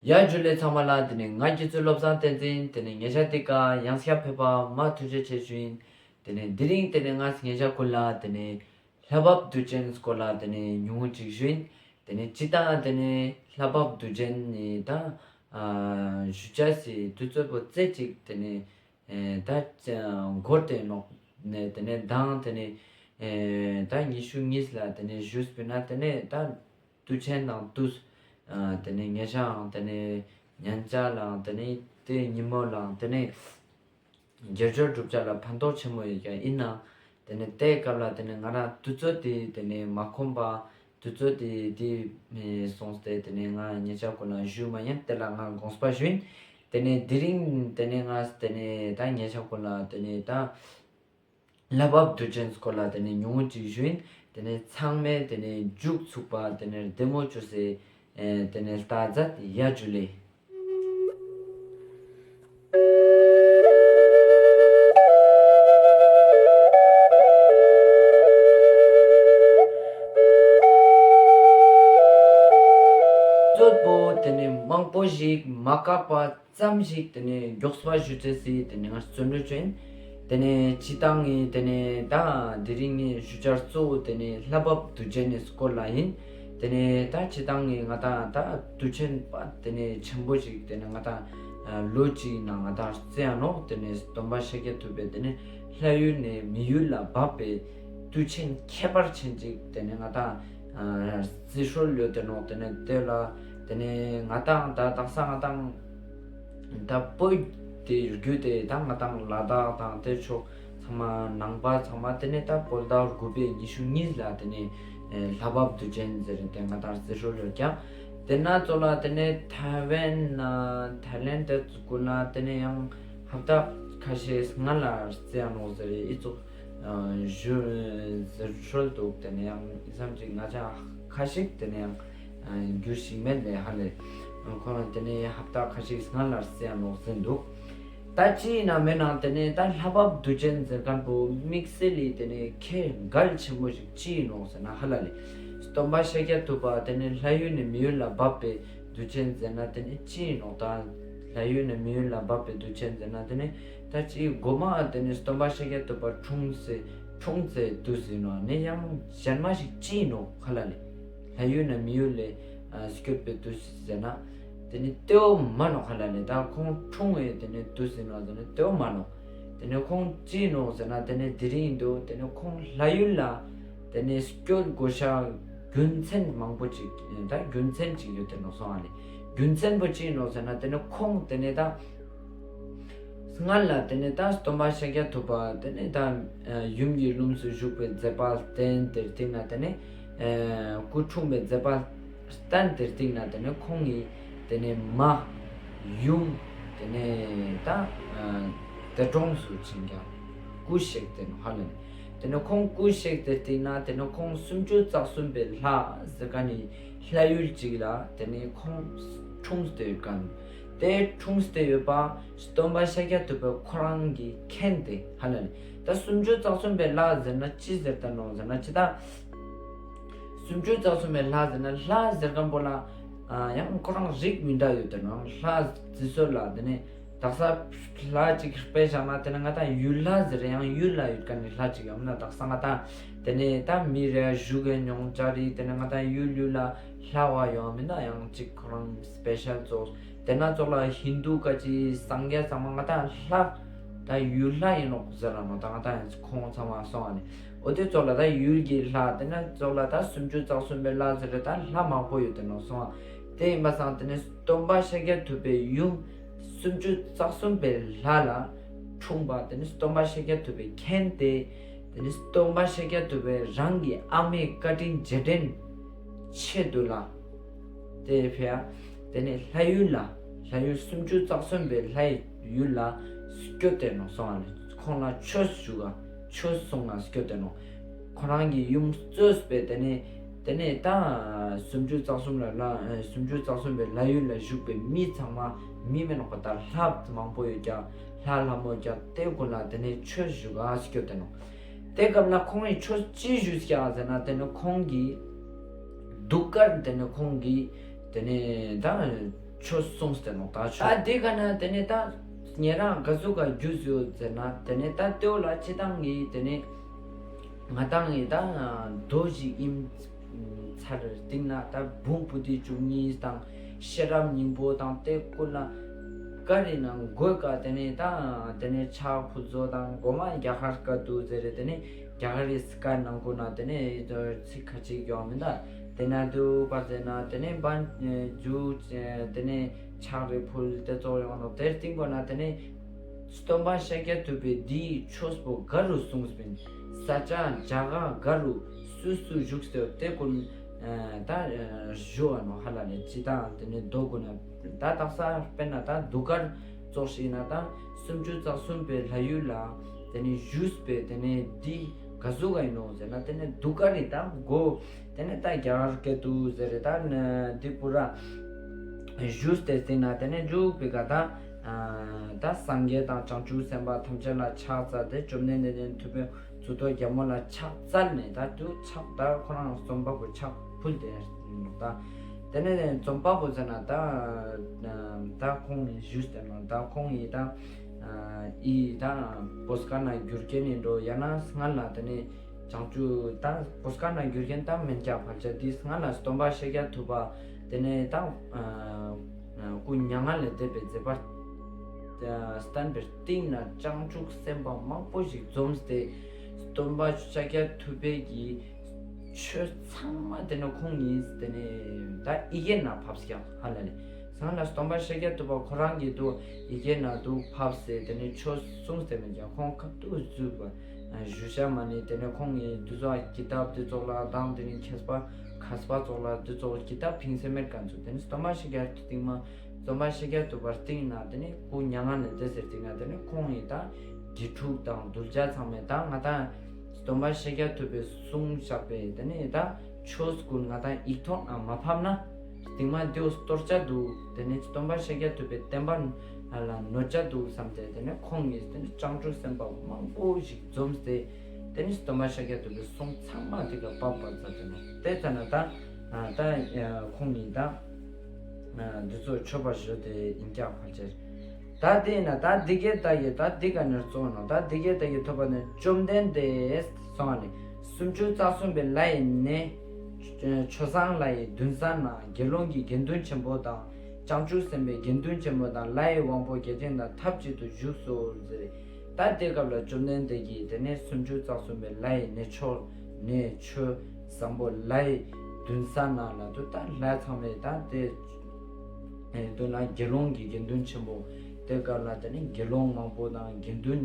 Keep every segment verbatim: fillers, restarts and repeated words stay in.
ཡ་ཇུ་ལེ་ཚང་མ་ལ། ཏེ་ནེ་ང་དགེ་ཚུལ་བློ་བཟང་བསྟན་འཛིན། ཏེ་ནེ་ཉེ་ཞ་ཏེ་ཀ་ཡང་སྐྱར་ཕེབས་པ་མ་ཐུགས་རྗེ་ཆེ་ཞུ་ཡིན། ཏེ་ནེ་དེ་རིང་ཏེ་ནེ་ང་ཉེ་ཞ་ཀུན་ལ་ཏེ་ནེ་ལྷ་བབས་དུས་ཆེན་སྐོར་ལ་ཏེ་ནེ་ཉུང་ངུ་ཅིག་ཞུ་ཡིན། ཏེ་ནེ་སྤྱིར་བཏང་ཏེ་ནེ་ལྷ་བབས་དུས་ཆེན་ནི་ད་ཨ་ཞུ་ཅེས་སི་དུས་ཚོད་པོ་ཙེ་ཅིག་ཏེ་ནེ་ཨེ་ད་འགོར་ཏེ་ནོག། ནེ་ཏེ་ནེ་མདང་ཏེ་ནེ་ཨེ་ད་ཉི་ཤུ་གཉིས་ལ་ཏེ་ནེ་ཞུས་པིན་ན་ཏེ་ནེ་ད་དུས་ཆེན་དང་དུས་ཨ་ཏེ་ནེ་ཉེ་ཞའང་ཏེ་ནེ་ཉན་ཅེས་ལའང་ཏེ་ནེ་ཏེ་ཉིན་མོ་ལའང་ཏེ་ནེ་དགེ་སྦྱོར་སྒྲུབ་ཅེས་ལ་ཕན་ཐོགས་ཆེན་མོ་ཡོད་ཀྱག། ཨིན་ནའང་ཏེ་ནེ་ཏེ་སྐབས་ལ་ཏེ་ནེ་ང་རང་དུས་ཚོད་ཏེ་ཏེ་ནེ་མ་ཁོམ་པ། དུས་ཚོད་ཏེ་ཏེ་སོང་སྟེ་ཏེ་ནེ་ང་ཉེ་ཞ་ཀུན་ལ་ཞུ་མ་ཉན། ཏེ་ལ་ང་དགོངས་པ་ཞུ་ཡིན། ཏེ་ནེ་དེ་རིང་ཏེ་ནེ་ང་ཏེ་ནེ་ད་ཉེ་ཞ་ཀུན་ལ་ཏེ་ནེ་ད་ལྷ་བབས་དུས་ཆེན་སྐོར་ལ་ཏེ་ནེ་ཉུང་ངུ་ཅིག་ཞུ་ཡིན། ཏེ་ནེ་ཚང་མས་ཏེ་ནེ་མཇུག་ཚུགས་པ་ཏེ་ནེ་བདེ་མོ་ཅོས་སེ་ཨེ་ཏེ་ནེ་ལྟ་མཛད། ཡ་ཇུ་ལེ། ཚོད་པོ་ཏེ་ནེ་མང་པོ་ཞིག་མ་བཀག་པ་ཙམ་ཞིག་ཏེ་ནེ་མགྱོགས་པ་ཞུ་ཅེས་སི་ཏེ་ནེ་ང་བརྩོན་འགྲུས་ཅོ་ཡིན། ཏེ་ནེ་སྤྱིར་བཏང་ངི་ཏེ་ནེ་ད་དེ་རིང་ངི་ཞུ་ཅེས་གཙོ་བོ་ཏེ་ནེ་ལྷ་བབས་དུས་ཆེན་ནི་སྐོར་ལ་ཡིན། ཏེ་ནེ་ད་སྤྱིར་བཏང་ངི་ང་ཏང་ད་དུས་ཆེན་པ་ཏེ་ནེ་ཆེན་པོ་ཞིག་ཏེ་ནེ་ང་ཏང་ལོ་གཅིག་ནང་ང་ཏང་རྩི་ཡ་ནོག། ཏེ་ནེ་སྟོན་པ་ཤཱཀྱ་ཐུབ་པའི་ཏེ་ནེ་ལྷ་ཡུལ་ནེ་མི་ཡུལ་ལ་བབས་པའི་དུས་ཆེན་ཁྱད་པར་ཅན་ཅིག་ཏེ་ནེ་ང་ཏང་རྩི་སྲོལ་ཡོད་དེ་ནོག། ཏེ་ནེ་ཏེ་ལ་ཏེ་ནེ་ང་ཏང་ད་དག་ས་ང་ཏང་ད་བོད་ཏེ་བརྒྱུད་དེ་ད་ང་ཏང་ལ་དྭགས་དང་ཏེ་ཕྱོགས་ཚང་མ་ནང་པ་ཚང་མ་ཏེ་ནེ་ད་བོད་ཟླ་དགུ་པའི་ཉི་ཤུ་གཉིས་ལ་ཏེ་ནེ་ལྷ་བབས་དུས་ཆེན་ཟེར་ཏེ་ང་ཏང་རྩི་སྲོལ་ཡོད་ཀྱག། ཏེ་ན་ཙོགས་ལ་ཏེ་ནེ་ཐའེ་ཝན་ན་ཐའེ་ལེན་ཏེ་ཀུན་ལ་ཏེ་ནེ་ཡང་ཧབ་ཏ་ཁ་ཤས་སྔ་ལ་རྩི་ཡ་ནོག་ཟེར་ཨི་ཙོགས་ཞུ་ཟེར་སྲོལ་འདུག། ཏེ་ནེ་ཡང་ཨི་ཙམ་ཅིག་ང་ཅག་ཁ་ཤས་ཏེ་ནེ་ཡང་འགྱུར་ཞིག་མེད་ལེ་ཧ་ལེ། ཁོང་ཏེ་ནེ་ཧབ་ཏ་ཁ་ཤས་སྔ་ལ་རྩི་ཡ་ནོག་ཟེར་འདུག། ད་ཅི་ཡིན་ན་མེད་ན་ཏེ་ནེ་ད་ལྷ་བབས་དུས་ཆེན་ཟེར་མཁན་པོ་དམིགས་བསལ་ལི་ཏེ་ནེ་ཁྱད་གལ་ཆེན་པོ་ཞིག་ཅི་ཡིན་ནོག་ཟེར་ན་ཧ་ལ་ལེ། སྟོན་པ་ཤཱཀྱ་ཐུབ་པ་ཏེ་ནེ་ལྷ་ཡུལ་ནེ་མི་ཡུལ་ལ་བབས་པའི་དུས་ཆེན་ཟེར་ན་ཏེ་ནེ་ཅི་ཡིན་ནོག། ད་ལྷ་ཡུལ་ནེ་མི་ཡུལ་ལ་བབས་པའི་དུས་ཆེན་ཟེར་ན་ཏེ་ནེ་ད་ཅི་གོ་མ་ཏེ་ནེ་སྟོན་པ་ཤཱཀྱ་ཐུབ་པ་འཁྲུངས་སེ་འཁྲུངས་སེ་དུས་ཡིན་ནོག། ནེ་ཡང་གཞན་མ་ཞིག་ཅི་ཡིན་ནོག་ཧ་ལ་ལེ། ལྷ་ཡུལ་ནེ་མི་ཡུལ་ལ་སྐྱོད་པའི་དུས་ཟེར་ན་ཏེ་ནེ་ཏེའོ་མན་ནོག་ཧ་ལ་ལེ། ད་ཁོང་འཁྲུངས་པའི་ཏེ་ནེ་དུས་ཟེར་ན་ཏེ་ནེ་ཏེའོ་མན་ནོག། ཏེ་ནེ་ཁོང་ཅི་ཡིན་ནོག་ཟེར་ན་ཏེ་ནེ་དེ་རིང་འདུག། ཏེ་ནེ་ཁོང་ལྷ་ཡུལ་ལ་ཏེ་ནེ་སྐྱོད་དགོས་ཤེས་རྒྱུ་མཚན་མང་པོ་ཅིག་ད་རྒྱུ་མཚན་ཅིག་ཡོད་དེ་ནོག་སོང་ཨ་ལེ། རྒྱུ་མཚན་པོ་ཅི་ཡིན་ནོག་ཟེར་ན་ཏེ་ནེ་ཁོང་ཏེ་ནེ་ད་སྔར་ལ་ཏེ་ནེ་ད་སྟོན་པ་ཤཱཀྱ་ཐུབ་པ་ཏེ་ནེ་ད་ཡུམ་གྱི་ལྷུམས་སུ་ཞུགས་པའི་མཛད་པ་བསྟན་ཏེ་སྟིང་ནེ་ཏེ་ནེ་སྐུ་འཁྲུངས་པའི་མཛད་པ་བསྟན་ཏེ་སྟིང་ནེ་ཏེ་ནེ་ཁོང་གི་ཏེ་ནེ་མ་ཡུམ་ཏེ་ནེ་ད་འདས་གྲོངས་སུ་ཕྱིན་ཀྱག། སྐུ་གཤེགས་ཏེ་ནོག་ཧ་ལ་ལེ། ཏེ་ནེ་ཁོང་སྐུ་གཤེགས་ཏེ་སྟིང་ནེ་ཏེ་ནེ་ཁོང་སུམ་ཅུ་རྩ་གསུམ་པའི་ལྷ་ཟེར་མཁན་ནི་ལྷ་ཡུལ་ཅིག་ལ་ཏེ་ནེ་ཁོང་འཁྲུངས་ཏེ་ཡོད་མཁན། ཏེ་འཁྲུངས་ཏེ་ཡོད་པ་སྟོན་པ་ཤཱཀྱ་ཐུབ་པ་ཁོ་རང་གིས་མཁྱེན་ཏེ་ཧ་ལ་ལེ། ད་སུམ་ཅུ་རྩ་གསུམ་པའི་ལྷ་ཟེར་ན་ཅི་ཟེར་ཏེ་ནོག་ཟེར་ན་ཅི་ད་སུམ་ཅུ་རྩ་གསུམ་པའི་ལྷ་ཟེར་ན་ལྷ་ཟེར་མཁན་པོ་ལ་ཡང་ཁོ་རང་རིགས་མི་འདྲ་ཡོད་དེ་ནོག། ལྷ་རྩི་སྲོལ་ལ་ཏེ་ནེ་དག་ས་ལྷ་ཅིག་དཔེ་བཞག་ན་ཏེ་ནེ་ང་ཏང་ཡུལ་ལྷ་ཟེར་ཡང་ཡུལ་ལ་ཡོད་མཁན་ནི་ལྷ་ཅིག་ཡང་མིན་ན་དག་ས་ང་ཏང་ཏེ་ནེ་ད་མི་རེ་བཞུགས་ཡོད་མྱོང་ཅ་རེ་ཏེ་ནེ་ང་ཏང་ཡུལ་ཡུལ་ལ་ལྷ་བ་ཡོང་མིན་ན་ཡང་ཅིག་ཁོ་རང་སྤེ་ཤལ་ཙོགས། ཏེ་ན་ཙོགས་ལ་ཧིན་དུ་ཀ་ཅི་སངས་རྒྱས་ཚང་མ་ང་ཏང་ལྷ་ད་ཡུལ་ལྷ་ཡིན་ནོག་ཟེར་ར་ནོག། ད་ང་ཏང་ཁོང་ཚང་མ་སོང་བ་ནི་འོ་ཏེ་ཙོགས་ལ་ད་ཡུལ་གྱི་ལྷ་ཏེ་ན་ཙོགས་ལ་ད་སུམ་ཅུ་རྩ་གསུམ་པའི་ལྷ་ཟེར་རེ་ད་ལྷ་མང་པོ་ཡོད་དེ་ནོག་སོང་བ། ཏེ་ཡིན་པ་སང་ཏེ་ནེ་སྟོན་པ་ཤཱཀྱ་ཐུབ་པའི་ཡུམ་སུམ་ཅུ་རྩ་གསུམ་པའི་ལྷ་ལ་འཁྲུངས་པ་ཏེ་ནེ་སྟོན་པ་ཤཱཀྱ་ཐུབ་པའི་མཁྱེན་ཏེ་ཏེ་ནེ་སྟོན་པ་ཤཱཀྱ་ཐུབ་པའི་རང་གི་ཨ་མའི་བཀའ་དྲིན་རྗེས་དྲན་ཆེད་དུ་ལ་ཏེ་ཕི་ཡ་ཏེ་ནེ་ལྷ་ཡུལ་ལ་ལྷ་ཡུལ་སུམ་ཅུ་རྩ་གསུམ་པའི་ལྷའི་ཡུལ་ལ་སྐྱོད་དེ་ནོག་སོང་བ་ནི་ཁོང་ལ་ཆོས་ཞུ་ག་ཆོས་གསུང་ང་སྐྱོད་དེ་ནོག། ཁོ་རང་གི་ཡུམ་གཙོས་པའི་ཏེ་ནེ་ཏེ་ནེ་ད་སུམ་ཅུ་རྩ་གསུམ་ལ་ལ་སུམ་ཅུ་རྩ་གསུམ་པའི་ལྷ་ཡུལ་ལ་བཞུགས་པའི་མི་ཚང་མ་མི་མེན་ནོག་པ་ད་ལྷ་མང་པོ་ཡོད་ཀྱག། ལྷ་ལྷ་མོ་ཀྱག། ཏེ་ཀུན་ལ་ཏེ་ནེ་ཆོས་ཞུ་ག་སྐྱོད་དེ་ནོག། ཏེ་སྐབས་ལ་ཁོང་གི་ཆོས་ཅི་ཞུས་ཀྱག་ཟེར་ན་ཏེ་ནེ་ཁོང་གི་གདུགས་དཀར་ཏེ་ནེ་ཁོང་གི་ཏེ་ནེ་ད་ ཆོས་གསུངས་ཏེ་ནོག་ད་ཆོས། ད་དེ་ག་ན་དེ་ནས་ད་ཉེ་རང་ག་ཟུག་ག་རྒྱུས་ཡོད་ཟེར་ན་དེ་ནས་ད་དེའོ་ལ་ཅི་དང་ངི་དེ་ནས་ང་དང་ངི་ད་མདོ་ཞིག་ཨིན་ཚར་སྟིང་ན་ད་འབུམ་པོ་ཏི་བཅུ་གཉིས་དང་ཤེས་རབ་སྙིང་པོ་དང་དེ་ཀུན་ལ་ག་རེ་ན་གོ་ག་དེ་ནས་ད་དེ་ནས་ཕྱག་ཕུལ་ཚོ་དང་གོ་མ་རྒྱ་གར་སྐད་དུ་ཟེར་རེ་དེ་ནས་རྒྱ་གར་རི་སྐད་ནང་ཀུན་ན་དེ་ནས་ཚིག་ཁ་ཅིག་ཡོང་མིན་ད། དེ་ན་དུ་པར་ཟེར་ན་དེ་ནས་བན་ཇུ་དེ་ནས་ཕྱག་རེ་ཕུལ་དེ་ཙོགས་ཡོང་ནོག་དེར་སྟིང་པོ་ན་དེ་ནས་སྟོན་པ་ཤཱཀྱ་ཐུབ་པས་འདིའི་ཆོས་པོ་ག་རུ་གསུངས་པིན། ས་ཆ་རྒྱ་གར་ག་རུ་སུ་སུ་བཞུགས་ཏེ་དེ་ཀུན་ད་ཞུ་བ་ནོག་ཧ་ལ་ནས་ཅི་དང་དེ་ནས་མདོ་ཀུན་ན་ད་དག་ས་དཔེར་ན་ད་གདུགས་དཀར་ཙོགས་ཤིག་ན་ད་སུམ་ཅུ་རྩ་གསུམ་པའི་ལྷ་ཡུལ་ལ་དེ་ནས་བཞུགས་པའི་དེ་ནས་འདི་ག་ཟུག་ག་ཡིན་ནོག་ཟེར་ན་དེ་ནས་གདུགས་དཀར་རི་ད་གོ་དེ་ནས་ད་རྒྱ་གར་སྐད་དུ་ཟེར་རེ་ད་འདི་པུ་ར་བཞུགས་ཏེ་སྟིང་ན་དེ་ནས་འཇུག་པའི་ག་ད་ད་སངས་རྒྱས་དང་བྱང་ཆུབ་སེམས་དཔའ་ཐམས་ཅད་ལ་ཕྱག་འཚལ་ཏེ་བཅོམ་ལྡན་འདས་དེ་ནས་ཐུབ་པའི་གཙུག་ཏོར་རྒྱལ་མོ་ལ་ཕྱག་འཚལ་ནས་ད་དུ་ཕྱག་ད་ཁོ་རང་རྩོམ་པ་པོ་ཕྱག་ཕུལ་ཏེ་ད་དེ་ནས་རྩོམ་པ་པོ་ཟེར་ན་ད་ད་ཁོང་ནི་ཞུས་ཏེ་ནོག་ད་ཁོང་ཡི་ད་ཨི་ད་བོད་སྐད་ན་བསྒྱུར་མཁན་ནི་འགྲོ་ཡང་ན་སྔ་ལ་དེ་ནས་བྱང་ཆུབ་ད་བོད་སྐད་ན་བསྒྱུར་མཁན་ད་མན་ཀྱག་ཕལ་ཆེར་དེ་སྔ་ལ་སྟོན་པ་ཤཱཀྱ་ཐུབ་པ་དེ་ནས་ད་སྐུ་མྱ་ངན་ལས་འདས་པའི་མཛད་པ་བསྟན་པའི་སྟིང་ན་བྱང་ཆུབ་སེམས་དཔའ་མང་པོ་ཞིག་འཛོམས་ཏེ་སྟོན་པ་ཤཱཀྱ་ཐུབ་པའི་གི་ཆོས་ཚང་མ་དེ་ནས་ཁོང་གིས་དེ་ནས་ད་ཡི་གེ་ན་ཕབས་ཀྱག་ཧ་ལ་ལེ། སྔ་ལ་སྟོན་པ་ཤཱཀྱ་ཐུབ་པ་ཁོ་རང་གིས་དུ་ཡི་གེ་ན་དུ་ཕབས་སེ་དེ་ནས་ཆོས་གསུངས་ཏེ་མེད་ཀྱག་ཁོང་ཁ་ཐུག་བཙུགས་པ་ཞུ་ཤ་མ་ནི་དེ་ནས་ཁོང་གིས་དུ་ཚོགས་ཀི་ཏབ་དུ་ཚོགས་ལ་དང་དེ་ནས་མཁས་པ་མཁས་པ་ཚོགས་ལ་དུ་ཚོགས་ཀི་ཏབ་ཕིང་སེ་མེད་ཀ་ཚུ་དེ་ནས་སྟོན་པ་ཤཱཀྱ་ཐུབ་སྟིང་མ་སྟོན་པ་ཤཱཀྱ་ཐུབ་པ་སྟིང་ན་དེ་ནས་སྐུ་མྱ་ངན་ལས་འདས་ཟེར་སྟིང་ན་དེ་ནས་ཁོང་གིས་ད་དགེ་ཕྲུག་དང་གདུལ་བྱ་ཚང་མས་ད་ང་ད་སྟོན་པ་ཤཱཀྱ་ཐུབ་པའི་གསུང་བཞག་པའི་དེ་ནས་ད་ཆོས་ཀུན་ང་ད་ཡིག་ཐོག་ན་མ་ཕབ་ན་སྟིང་མ་དེའོ་སྟོར་ཆ་འདུག་དེ་ནས་སྟོན་པ་ཤཱཀྱ་ཐུབ་པའི་བསྟན་པ་ལ་གནོད་ཆ་འདུག་བསམ་སྟེ་དེ་ནས་ཁོང་གིས་དེ་ནས་བྱང་ཆུབ་སེམས་དཔའ་མང་པོ་ཞིག་འཛོམས་ཏེ་དེ་ནས་སྟོན་པ་ཤཱཀྱ་ཐུབ་པའི་གསུང་ཚང་མ་དེ་ག་ཕབ་པར་མཛད་དེ་ནོག་དེ་ཙ་ན་ད་ད་ཁོང་གིས་ད་འདི་ཚོ་མཆོད་པར་ཞུ་སྟེ་ཡིན་ཀྱག་ཕལ་ཆེར། ད་དེ་ན་ད་འདི་སྐད་བདག་གིས་ད་འདི་ག་ནས་གཙོ་ནོ་ད་འདི་སྐད་བདག་གིས་ཐོས་པ་ནི་བཅོམ་ལྡན་འདས་སོང་བ་ནི་སུམ་ཅུ་རྩ་གསུམ་པའི་ལྷ་ཡི་གནས། ཆོས་བཟང་ལྷ་ཡི་འདུན་ས་ན་དགེ་སློང་གི་དགེ་འདུན་ཆེན་པོ་དང་བྱང་ཆུབ་སེམས་དཔའི་དགེ་འདུན་ཆེན་པོ་དང་ལྷ་ཡི་དབང་པོ་བརྒྱ་བྱིན་དང་ཐབས་གཅིག་ཏུ་བཞུགས་སོ་ཟེར། ད་དེ་སྐབས་ལ་བཅོམ་ལྡན་འདས་ཀྱིས་དེ་ནས་སུམ་ཅུ་རྩ་གསུམ་པའི་ལྷ་ཡི་གནས་མཆོག་གནས་ཆོས་བཟང་པོ་ལྷ་ཡི་འདུན་ས་ན་ལ་དུ་ད་ལྷ་ཚང་མས་ད་དེ་དོན་ལ་དགེ་སློང་གི་དགེ་འདུན་ཆེན་པོ་དེ་སྐབས་ལ་དེ་ནས་དགེ་སློང་མང་པོ་དང་དགེ་འདུན་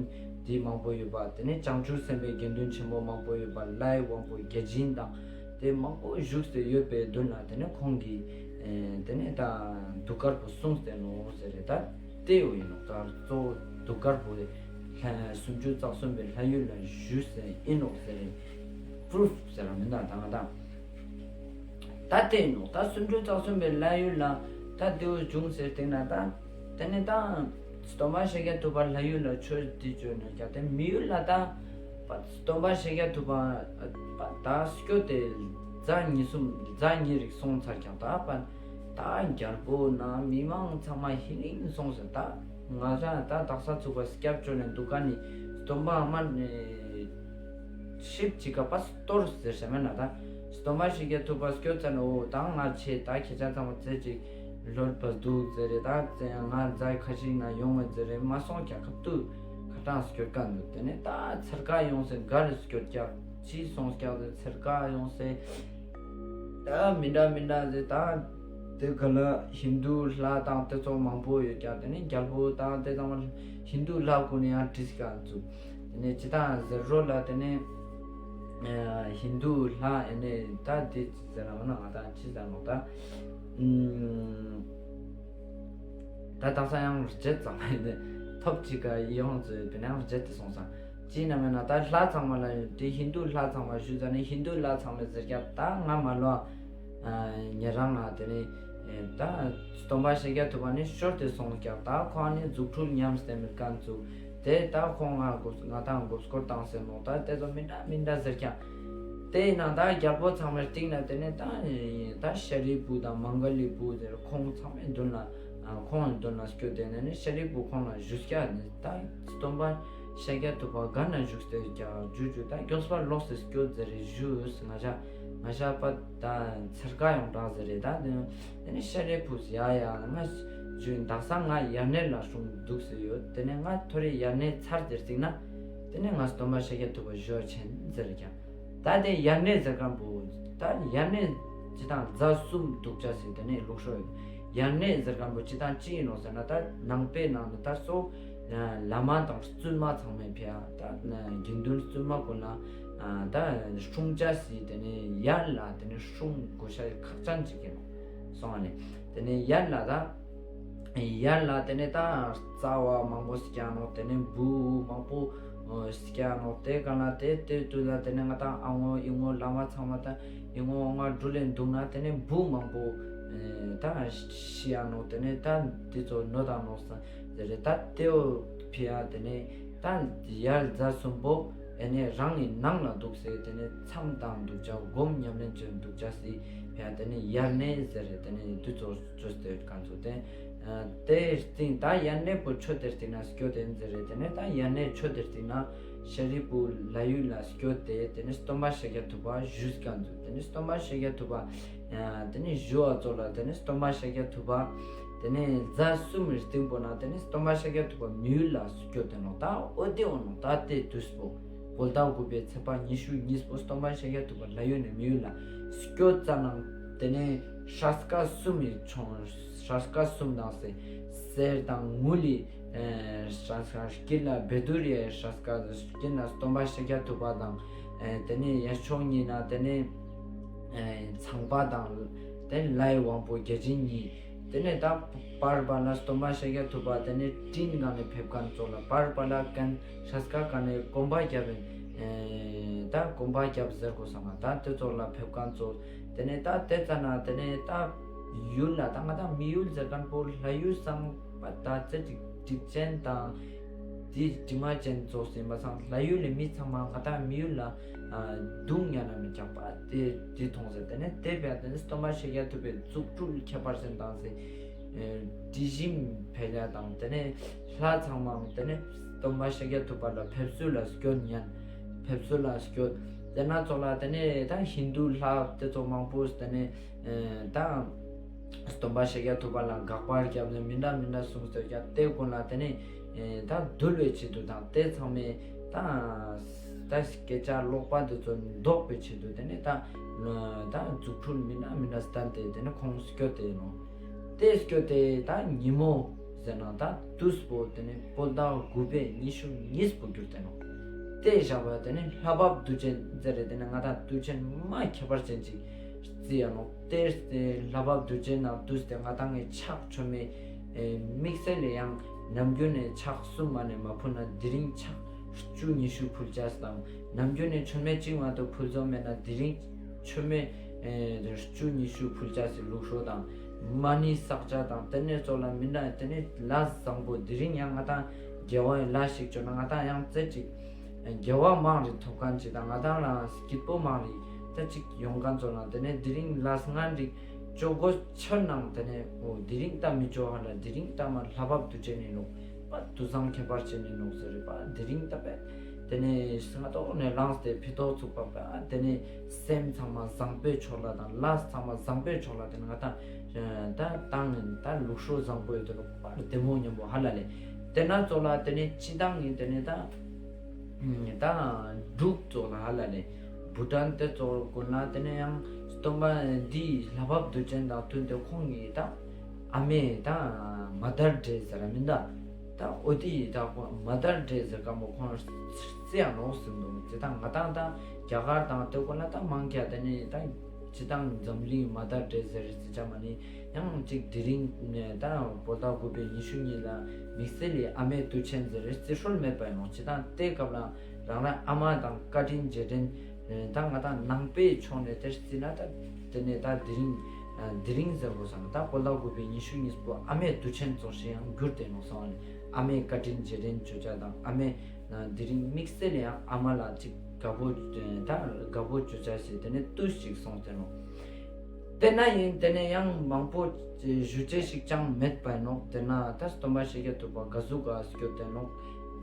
དེ་མང་པོ་ཡོད་པ་དེ་ནས་བྱང་ཆུབ་སེམས་དཔའི་དགེ་འདུན་ཆེན་པོ་མང་པོ་ཡོད་པ་ལྷ་ཡི་དབང་པོ་བརྒྱ་བྱིན་དང་དེ་མང་པོ་བཞུགས་ཏེ་ཡོད་པའི་མདུན་ལ་དེ་ནས་ཁོང་གིས་དེ་ནས་ད་གདུགས་དཀར་པོ་གསུངས་ཏེ་ནོག་ཟེར་རེད་ད། དེ་ཡོད་ཡིན་ནོག་ད་གཙོ་བོ་གདུགས་དཀར་པོ་ལྷ་སུམ་ཅུ་རྩ་གསུམ་པའི་ལྷ་ཡུལ་ལ་བཞུགས་ཟེར་ཡིན་ནོག་ཟེར་རེད། པུ་རུཕ་ཟེར་ར་མིན་ད་ད་ང་ད། ད་དེ་ཡིན་ནོག་ད་སུམ་ཅུ་རྩ་གསུམ་པའི་ལྷ་ཡུལ་ལ་ད་དེའུ་བྱུང་ཟེར་དེ་ན་ད་དེ་ནས་ད་སྟོན་པ་ཤཱཀྱ་ཐུབ་པ་ལྷ་ཡུལ་ལ་ཆོས་འདི་བཅོས་ནས་ཀྱང་དེ་མི་ཡུལ་ལ་ད་སྟོན་པ་ཤཱཀྱ་ཐུབ་པ་ད་སྐྱོད་དེ་ཟླ་གཉིས་གསུམ་ཟླ་གཉིས་རིག་སོང་ཚར་ཀྱང་ད་པ། ད་རྒྱལ་པོ་ན་མི་མང་ཚང་མ་ཧི་ལིང་སོང་ཟེར། ད་ང་ཞ་ད་དག་ས་ཚུགས་པ་སྐྱབས་བཅོལ་ནས་འདུག་ག་ནི་སྟོན་པ་ཨ་མ་ནི་ཤིབ་ཅིག་ག་པ་སྟོར་ཟེར་ཤ་མེད་ན་ད་སྟོན་པ་ཤཱཀྱ་ཐུབ་པ་སྐྱོད་ཚར་ནས་འོ་ད་ང་ཆེ་ད་ཁྱེད་ཅག་ཚང་མ་ཚེ་ཅིག་ལོར་པ་འདུག་ཟེར་རེད། ད་ང་ཛའི་ཁ་ཤིག་ན་ཡོང་བ་ཟེར་རེད། མ་སོང་ཀྱང་ཁ་ཏུ་ཁ་གྲངས་སྐྱོད་ག་འདུག་དེ་ནས་ད་ཚེར་ཀ་ཡོང་སེ་ག་རེ་སྐྱོད་ཀྱང་ཅི་སོང་ཀྱང་ཟེར་ཚེར་ཀ་ཡོང་སེ། ད་མི་འདྲ་མི་འདྲ་ཟེར་ད་དེ་ག་ལ་ཧིན་དུ་ལྷ་དང་དེ་ཚོ་མང་པོ་ཡོད་ཀྱང་དེ་ནས་རྒྱལ་པོ་དང་དེ་ཚང་མ་ཧིན་དུ་ལྷ་ཀུན་ནས་ཡང་བྲིས་ཀྱང་འཛུགས། དེ་ནས་ཅི་དང་ཟེར་རོ་ལ་དེ་ནས་ཧིན་དུ་ལྷ་ཨེ་ནས་ད་དེ་ཅི་ཟེར་ན་ང་ད་ཅི་ཟེར་ནོག་ད། ད་དག་ས་ཡང་རྗེད་ཙམ་ཡིན་ཏེ་ཐོབ་ཅིག་ག་ཡོང་ཚོད་དེ་ནས་ཡང་རྗེད་དེ་སོང་ཙང་། ཅི་ན་མེད་ན་ད་ལྷ་ཚང་མ་ལ་དེ་ཧིན་དུ་ལྷ་ཚང་མ་ཞུ་ཙ་ནས་ཧིན་དུ་ལྷ་ཚང་མས་ཟེར་ཀྱང་ད་ང་མ་ལོ་ཉེ་རང་ང་དེ་ནས་ད་སྟོན་པ་ཤཱཀྱ་ཐུབ་པ་ནི་ཤོར་ཏེ་སོང་ཀྱང་ད་ཁོང་ནི་རྫུ་འཕྲུལ་ཉམས་ཏེ་མི་ཀ་འཛུགས་དེ་ད་ཁོང་ང་ང་དང་མགོ་སྐོར་བཏང་ཟེར་ནོག་ད་དེ་ཚོ་མི་འདྲ་མི་འདྲ་ཟེར་ཀྱང་དེ་ཡིན་ན་ད་རྒྱལ་པོ་ཚང་མའི་སྟེང་ན་དེ་ནས་ད་ད་ཤཱ་རིའི་བུ་དང་མངྒ་ལའི་བུ་ཟེར་ཁོང་ཚང་མའི་མདུན་ལ། ཁོང་གི་དོན་ལ་སྐྱོད་དེ་ནས་ནི་ཤཱ་རིའི་བུ་ཁོང་ལ་ཞུས་ཀྱག་ནི་ད་སྟོན་པ་ཤཱཀྱ་ཐུབ་པ་ག་ན་བཞུགས་ཏེ་ཀྱག་ཞུ་ཞུ་ད་མགྱོགས་པ་ལོགས་སེ་སྐྱོད་ཟེར་རེ་ཞུས། ང་ཞ་ང་ཞ་པ་ད་ཚེར་ཀ་ཡོང་དྲག་ཟེར་རེ་ད་དེ་ནས་ཤཱ་རིའི་བུས་ཡ་ཡ་ང་ཞུ་དག་ས་ང་ཡར་གནས་ལ་སྲུང་འདུག་སེ་ཡོད། དེ་ནས་ང་ཐོ་རེ་ཡར་གནས་ཚར་ཏེ་སྟིང་ན་དེ་ནས་ང་སྟོན་པ་ཤཱཀྱ་ཐུབ་པ་ཞུ་བ་ཆེན་ཟེར་ཀྱག་ད་དེ་ཡར་གནས་ཟེར་མཁན་པོ་ད་ཡར་གནས་སྤྱི་དང་ཟླ་གསུམ་འདུག་ཅེས་སི་དེ་ནས་ལུགས་སྲོལ་ཡོད། ཡར་གནས་ཟེར་མཁན་པོ་སྤྱི་དང་ཅི་ཡིན་ནོག་ཟེར་ན་ད་ནང་པའི་ནང་ནས་ད་སོ་བླ་མ་དང་བཙུན་མ་ཚང་མའི་ཕི་ཡ་ད་དགེ་འདུན་བཙུན་མ་ཀུན་ལ་ད་སྲུང་ཅེས་སི་དེ་ནས་ཡར་ལ་དེ་ནས་སྲུང་དགོས་ཤེས་ཁག་ཅན་ཅིག་ཡིན་ནོག་སོང་བ་ནས་དེ་ནས་ཡར་ལ་ད་ཡར་ལ་དེ་ནས་ད་རྩ་བ་མང་པོ་སྐྱ་ནོག་དེ་ནས་འབུ་མང་པོ་སྐྱ་ནོག་དེ་ག་ན་དེ་དེ་དུས་ལ་དེ་ནས་ང་ད་ཨ་ངོ་ཨི་ངོ་བླ་མ་ཚང་མ་ད་ཨི་ངོ་ཨ་ངོ་འགྲུལ་ལེན་འདུག་ན་དེ་ནས་འབུ་མང་པོ་ད་ཤི་ཡ་ནོག་དེ་ནས་ད་དེ་ཚོ་ནོ་ད་ནོག་ས་དེ་རེད། ད་དེའོ་ཕི་ཡ་དེ་ནས་ད་ཡར་ཟླ་གསུམ་པོ་ཨེ་ནས་རང་གི་ནང་ལ་འདུག་སེ་དེ་ནས་མཚམས་དང་འདུག་ཅེས་སྒོམ་ཉམས་ལེན་བྱེད་འདུག་ཅེས་སི་ཕི་ཡ་དེ་ནས་ཡར་གནས་ཟེར་རེ་དེ་ནས་དུས་ཚོད་བཅོས་ཏེ་ཡོད་མཁན་ཚོ་དེ། དེ་སྟིང་ད་ཡར་གནས་པོ་ཆོས་དེ་སྟིང་ན་སྐྱོད་དེ་ཟེར་རེ་དེ་ནས་ད་ཡར་གནས་ཆོས་དེ་སྟིང་ན་ཤཱ་རིའི་བུ་ལྷ་ཡུལ་ལ་སྐྱོད་དེ་དེ་ནས་སྟོན་པ་ཤཱཀྱ་ཐུབ་པ་ཞུས་མཁན་ཚོ་དེ་ནས་སྟོན་པ་ཤཱཀྱ་ཐུབ་པ་དེ་ནས་ཞུ་བ་ཚོ་ལ་དེ་ནས་སྟོན་པ་ཤཱཀྱ་ཐུབ་པ་དེ་ནས་ཟླ་གསུམ་རེ་སྟིང་པོ་ན་དེ་ནས་སྟོན་པ་ཤཱཀྱ་ཐུབ་པ་མི་ཡུལ་ལ་སྐྱོད་དེ་ནོག་ད་འོ་དེ་འོ་ནོག་ད་དེ་དུས་པོ་བོད་ཟླ་དགུ་པའི་ཚེས་པ་ཉི་ཤུ་གཉིས་པོ་སྟོན་པ་ཤཱཀྱ་ཐུབ་པ་ལྷ་ཡུལ་ནས་མི་ཡུལ་ལ་སྐྱོད་ཙ་ན་དེ་ནས་ཧྲས་ཀ་གསུམ་ཡི་ཆོང་ཧྲས་ཀ་གསུམ་དང་སེ་གསེར་དང་དངུལ་ལི་ཧྲས་ཀ་དཀྱིལ་ལ་བཻ་ཌཱུརྱ་ཧྲས་ཀ་དཀྱིལ་ན་སྟོན་པ་ཤཱཀྱ་ཐུབ་པ་དང་དེ་ནས་ཡ་ཕྱོགས་གཉིས་ན་དེ་ནས་ཚངས་པ་དང་དེ་ལྷའི་དབང་པོ་བརྒྱ་བྱིན་གཉིས། དེ་ནས་ད་བར་པ་ལ་སྟོན་པ་ཤཱཀྱ་ཐུབ་པ་དེ་ནས་སྤྲིན་སྒང་ནས་ཕེབས་མཁན་ཚོ་ལ་བར་པ་ལ་ཀན་ཧྲས་ཀ་ཀ་ནས་གོམ་པ་རྒྱབ་ཨིན། ད་གོམ་པ་རྒྱབ་ཟེར་དགོས་སམ་ད་དེ་ཚོ་ལ་ཕེབས་མཁན་ཚོ་དེ་ནས་ད་དེ་ཙ་ན་དེ་ནས་ད་ཡུལ་ལ་ད་ང་ད་མི་ཡུལ་ཟེར་མཁན་པོ་ལྷ་ཡུལ་སང་པ་ད་ཙེ་ཅིག་གྲིབ་ཅན་དང་དེ་དྲི་མ་ཅན་ཚོགས་ཟིན་པ་སང་ལྷ་ཡུལ་ལས་མི་ཚང་མ་ང་ད་མི་ཡུལ་ལ་སྡུག་བསྔལ་ན་མི་རྒྱག་པ་དེ་དེ་མཐོང་ཟེར། དེ་ནས་དེ་བས་དེ་ནས་སྟོན་པ་ཤཱཀྱ་ཐུབ་པའི་རྫུ་འཕྲུལ་ཁྱད་པར་ཅན་དང་ཟེར། དྲི་ཞིམ་འཕེལ་ཡ་དང་དེ་ནས་ལྷ་ཚང་མའང་དེ་ནས་སྟོན་པ་ཤཱཀྱ་ཐུབ་པ་ལ་ཕེབས་བསུ་ལ་སྐྱོད་ཉན། ཕེབས་བསུ་ལ་སྐྱོད། དེ་ན་ཚོགས་ལ་དེ་ནས་ད་ཧིན་དུ་ལྷ་དེ་ཚོ་མང་པོ་དེ་ནས་ད་སྟོན་པ་ཤཱཀྱ་ཐུབ་པ་ལ་དགག་པ་རྒྱབ་ནས་མི་འདྲ་མི་འདྲ་གསུངས་ཏེ་ཡ་དེ་ཀུན་ལ་དེ་ནས་ད་འདུལ་བའི་ཆེད་དུ་དང་དེ་ཚང་མས་ད་ད་སྐད་ཆ་ལོག་པ་དེ་ཚོ་ཟློག་པའི་ཆེད་དུ་དེ་ནས་ད་ད་རྫུ་འཕྲུལ་མི་འདྲ་མི་འདྲ་བསྟན་ཏེ་དེ་ནས་ཁོང་སྐྱོད་དེ་ཡིན་ནོག་དེ་སྐྱོད་དེ་ད་ཉིན་མོ་ཟེར་ན་ད་དུས་པོ་དེ་ནས་བོད་ཟླ་དགུ་པའི་ཉི་ཤུ་གཉིས་པོ་གྱུར་ཏེ་ནོག་དེ་བཞག་པ་དེ་ནས་ལྷ་བབས་དུས་ཆེན་ཟེར་རེ་དེ་ནས་ང་ད་དུས་ཆེན་མ་ཁྱད་པར་ཅན་ཅིག་རྩི་ཡ་ནོག་དེ་ལྷ་བབས་དུས་ཆེན་ནང་དུས་དེ་ང་ད་ངའི་ཕྱག་མཆོད་མེ་དམིགས་བསལ་ལས་ཡང་ནམ་རྒྱུན་ནས་ཕྱག་གསུམ་མ་ནས་མ་ཕུལ་ན་དེ་རིང་ཕྱག་བཅུ་ཉི་ཤུ་ཕུལ་ཅེས་དང་ནམ་རྒྱུན་ནས་མཆོད་མེ་གཅིག་མ་གཏོགས་ཕུལ་ཚོགས་མེད་ན་དེ་རིང་མཆོད་མེ་བཅུ་ཉི་ཤུ་ཕུལ་ཅེས་སི་ལུགས་སྲོལ་དང་མ་ཎི་བསགས་ཅེས་དང་དེ་ནས་ཚོགས་ལ་མི་འདྲ་དེ་ནས་ལས་བཟང་པོ་དེ་རིང་ཡང་ང་ད་དགེ་བའི་ལས་ཤིག་བཅོ་ན་ང་ད་ཡང་ཙེ་ཅིག་དགེ་བ་མང་རེ་ཐོབ་མཁན་ཅིག་དང་ང་ད་ལ་སྐྱིད་པོ་མང་རེ་ད་ཅིག་ཡོང་མཁན་ཚོགས་ལ་དེ་ནས་དེ་རིང་ལས་ངན་རིགས་བཅོ་དགོས་ཆོད་ནང་དེ་ནས་འོ་དེ་རིང་ད་མི་བཅོ་ཧ་ལ་དེ་རིང་ད་མ་ལྷ་བབས་དུས་ཆེན་ཡིན་ནོག་པ་དུས་བཟང་ཁྱད་པར་ཅན་ཡིན་ནོག་ཟེར་རེ་པ་དེ་རིང་ད་པས་དེ་ནས་སྔ་ཏོག་ནས་ལངས་ཏེ་ཕི་ཏོག་ཚུགས་པ་པ་དེ་ནས་སེམས་ཚང་མ་བཟང་པོའི་ཕྱོགས་ལ་དང་ལས་ཚང་མ་བཟང་པོའི་ཕྱོགས་ལ་དེ་ནས་ང་ད་ད་བཏང་ཡིན་ད་ལུགས་སྲོལ་བཟང་པོ་ཡོད་དེ་ནོག་པ་བདེ་མོ་མཉམ་པོ་ཧ་ལ་ལས་དེ་ན་ཚོགས་ལ་དེ་ནས་སྤྱི་བཏང་ཡིན་དེ་ནས་ད། ད་འབྲུག་ཚོགས་ལ་ཧ་ལ་ལས་བྷུ་ཊན་དེ་ཚོགས་ཀུན་ལ་དེ་ནས་ཡང་སྟོན་པ་འདིའི་ལྷ་བབས་དུས་ཆེན་དང་བསྟུན་ཏེ་ཁོང་གི་ད་ཨ་མའི་ད་མ་དར་ཌེ་ཟེར་ར་མིན་ད་ད་འོ་དེ་ད་ཁོང་མ་དར་ཌེ་ཟེར་མཁན་པོ་ཁོང་རྩི་ཡ་ནོག་ཟེར་འདུག་ཅི་ད་ང་ཏང་ད་རྒྱ་གར་དང་དེ་ཀུན་ལ་ད་མང་ཆེ་དེ་ནས་ད་སྤྱི་བཏང་འཛམ་གླིང་མ་དར་ཌེ་ཟེར་རྩི་ཆ་མ་ནི་ཡང་ཅིག་དེ་རིང་ནས་ད་བོད་ཟླ་དགུ་པའི་ཉི་ཤུ་གཉིས་ལ་དམིགས་བསལ་ལས་ཨ་མའི་དུས་ཆེན་ཟེར་རེ་རྩི་སྲོལ་མེད་པ་ཡིན་ནོག་ཅི་ད་དེ་སྐབས་ལ་རང་རང་ཨ་མ་དང་བཀའ་དྲིན་རྗེས་དྲན་ད་ང་ཏང་ནང་པའི་ཕྱོགས་ནས་དེ་རྩི་ན་ད་དེ་ནས་ད་དེ་རིང་དེ་རིང་ཟེར་དགོས་སམ་ད་བོད་ཟླ་དགུ་པའི་ཉི་ཤུ་གཉིས་པོ་ཨ་མའི་དུས་ཆེན་ཚོགས་ཤིག་ཡང་གྱུར་ཏེ་ནོག་སོང་བ་ནི་ཨ་མའི་བཀའ་དྲིན་རྗེས་དྲན་ཅོ་ཆ་དང་ཨ་མའི་དེ་རིང་དམིགས་བསལ་ཡང་ཨ་མ་ལ་ཅིག་དགའ་པོ་ད་དགའ་པོ་ཅོ་ཆ་ཞེས་དེ་ནས་དུས་ཤིག་སོང་སྟེ་ནོག་ཏེ་ན་ཨིན་ཏེ་ནེ་ཡང་མང་པོ་ཞུ་ཅེས་ཤིག་ཅང་མེད་པ་ཨིན་ནོག། ཏེ་ན་ད་སྟོན་པ་ཤཱཀྱ་ཐུབ་པ་ག་ཟུག་ག་སྐྱོད་དེ་ནོག་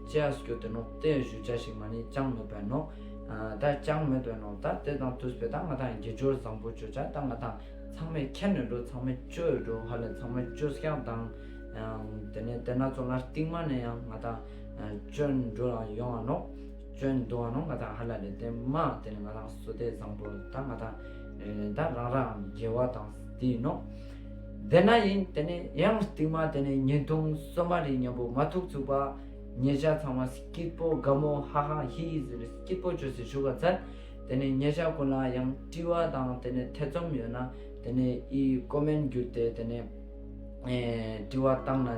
ཅི་ཡ་སྐྱོད་དེ་ནོག་ཏེ་ཞུ་ཅེས་ཤིག་མ་ནེ་ཅང་མེད་པ་ཨིན་ནོག། ཨ་ད་ཅང་མེད་པ་ཨིན་ནོག། ད་ཏེ་དང་ཏུས་པེ་ད་ང་དང་དགེ་སྦྱོར་བཟང་པོ་ཅོ་ཅེས་ད་ང་དང་ཚང་མས་མཁྱེན་ཡོད་འགྲོ། ཚང་མས་ཅོ་ཡོད་འགྲོ། ཧ་ལ་ཚང་མས་ཅོ་སྐྱག་དང་། ཏེ་ནེ་ཏེ་ན་ཚོ་ལ་རྟིང་མ་ནེ་ཡང་ང་དང་ཅོ་འགྲོ་ཡོང་ང་ནོག། ཅོ་འདུག་ཨ་ནོག། ང་དང་ཧ་ལ་ལེ་ཏེ་མ་ཏེ་ནེ་ང་དང་བསོད་བདེ་བཟང་པོ་ད་ང་དང་ཨེ་ད་རང་རང་དགེ་བ་དང་སྟི་ནོག། ཏེ་ན་ཨིན་ཏེ་ནེ་ཡང་རྟིང་མ་ཏེ་ནེ་བརྙན་ཐུང་སོ་མ་རི་ཉམ་པོ་མ་ཐུག་ཚུག་པ་ཉེ་ཞ་ཚང་མ་སྐྱིད་པོ་དགའ་མོ་ཧ་ཧ་ཧི་ཟེར་སྐྱིད་པོ་ཅོས་སེ་ཞུགས་ག་ཚར། ཏེ་ནེ་ཉེ་ཞ་གུན་ལ་ཡང་དྲི་བ་དང་ཏེ་ནེ་ཐེ་ཚོམ་ཡོད་ན་ཏེ་ནེ་ཨི་ཀོ་མེན་ཊ་གྱུར་ཏེ་ཏེ་ནེ་ཨེ་དྲི་བ་བཏང་ན་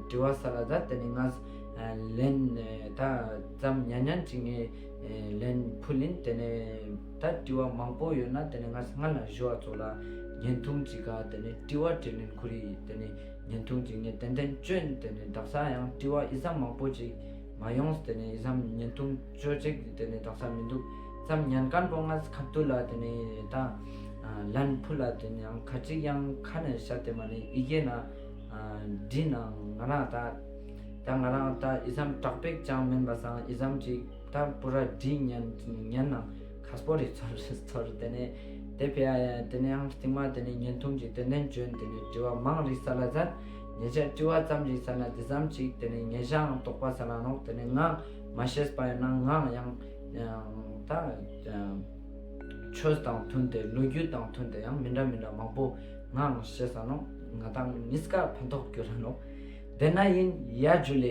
དྲི་བ་སལ་ལ་ཛད། ཏེ་ནེ་ངས་ཨ་ལན་ཨེ་ད་ཙམ་ཉན་ཉན་ཅིག་ངས་ཨེ་ལན་ཕུལ་ཨིན། ཏེ་ནེ་ད་དྲི་བ་མང་པོ་ཡོད་ན་ཏེ་ནེ་ངས་སྔ་ལ་ཞུ་བ་ཚོ་ལ་བརྙན་ཐུང་ཅིག་ག་ཏེ་ནེ་དྲི་བ་དྲིས་ལན་ཁུར་ཡིན། ཏེ་ནེ་བརྙན་ཐུང་ཅིག་ངས་ཏན་ཏན་ཅོ་ཨིན། ཏེ་ནེ་དག་ས་ཡང་དྲི་བ་ཨི་ཙམ་མང་པོ་ཅིག་མ་ཡོངས། ཏེ་ནེ་ཨི་ཙམ་བརྙན་ཐུང་ཅོ་ཅེས་ཏེ་ནེ་དག་ས་མི་འདུག། ཙམ་ཉན་མཁན་པོ་ངས་ཁ་ཐུག་ལ་ཏེ་ནེ་ད་ཨ་ལན་ཕུལ་ལ་ཏེ་ནེ་ཡང་ཁ་ཅིག་ཡང་ཁ་ནེ་བཤད་དེ་མ་ནེ་ཨི་གེ་ན་ཨ་འདི་ན་ང་རང་ད་ད་ང་རང་ད་ཨི་ཙམ་དྲག་པོ་ཅང་མེན་པ་སང་ཨི་ཙམ་ཅིག་ད་པུ་ར་འདི་ཉན་ཉན་ན་ཁ་སྤོ་རེ་ཚོར་ཚོར། ཏེ་ནེ་ཏེ་ཕི་ཡ་ཏེ་ནེ་ཡང་རྟིང་མ་ཏེ་ནེ་བརྙན་ཐུང་ཅིག་ཏན་ཏན་ཅོ་ཨིན། ཏེ་ནེ་དྲི་བ་མང་རིགས་སལ་ལ་ཛད། ཉེ་ཞ་དྲི་བ་ཙམ་ཅིག་སལ་ན་འདི་ཙམ་ཅིག་ཏེ་ནེ་ཉེ་ཞའང་དོགས་པ་སལ་ལ་ནོག། ཏེ་ནེ་ངའང་མ་ཤེས་པ་ཡོད་ན་ངའང་ཡང་ད་ཆོས་དང་མཐུན་ཏེ་ལོ་རྒྱུས་དང་མཐུན་ཏེ་ཡང་མི་འདྲ་མི་འདྲ་མང་པོ་ངའང་ཤེས་ས་ནོག། ང་དང་གཉིས་ཀ་ཕན་ཐོགས་གྱུར་ར་ནོག། ཏེ་ན་ཨིན། ཡ་ཇུ་ལེ།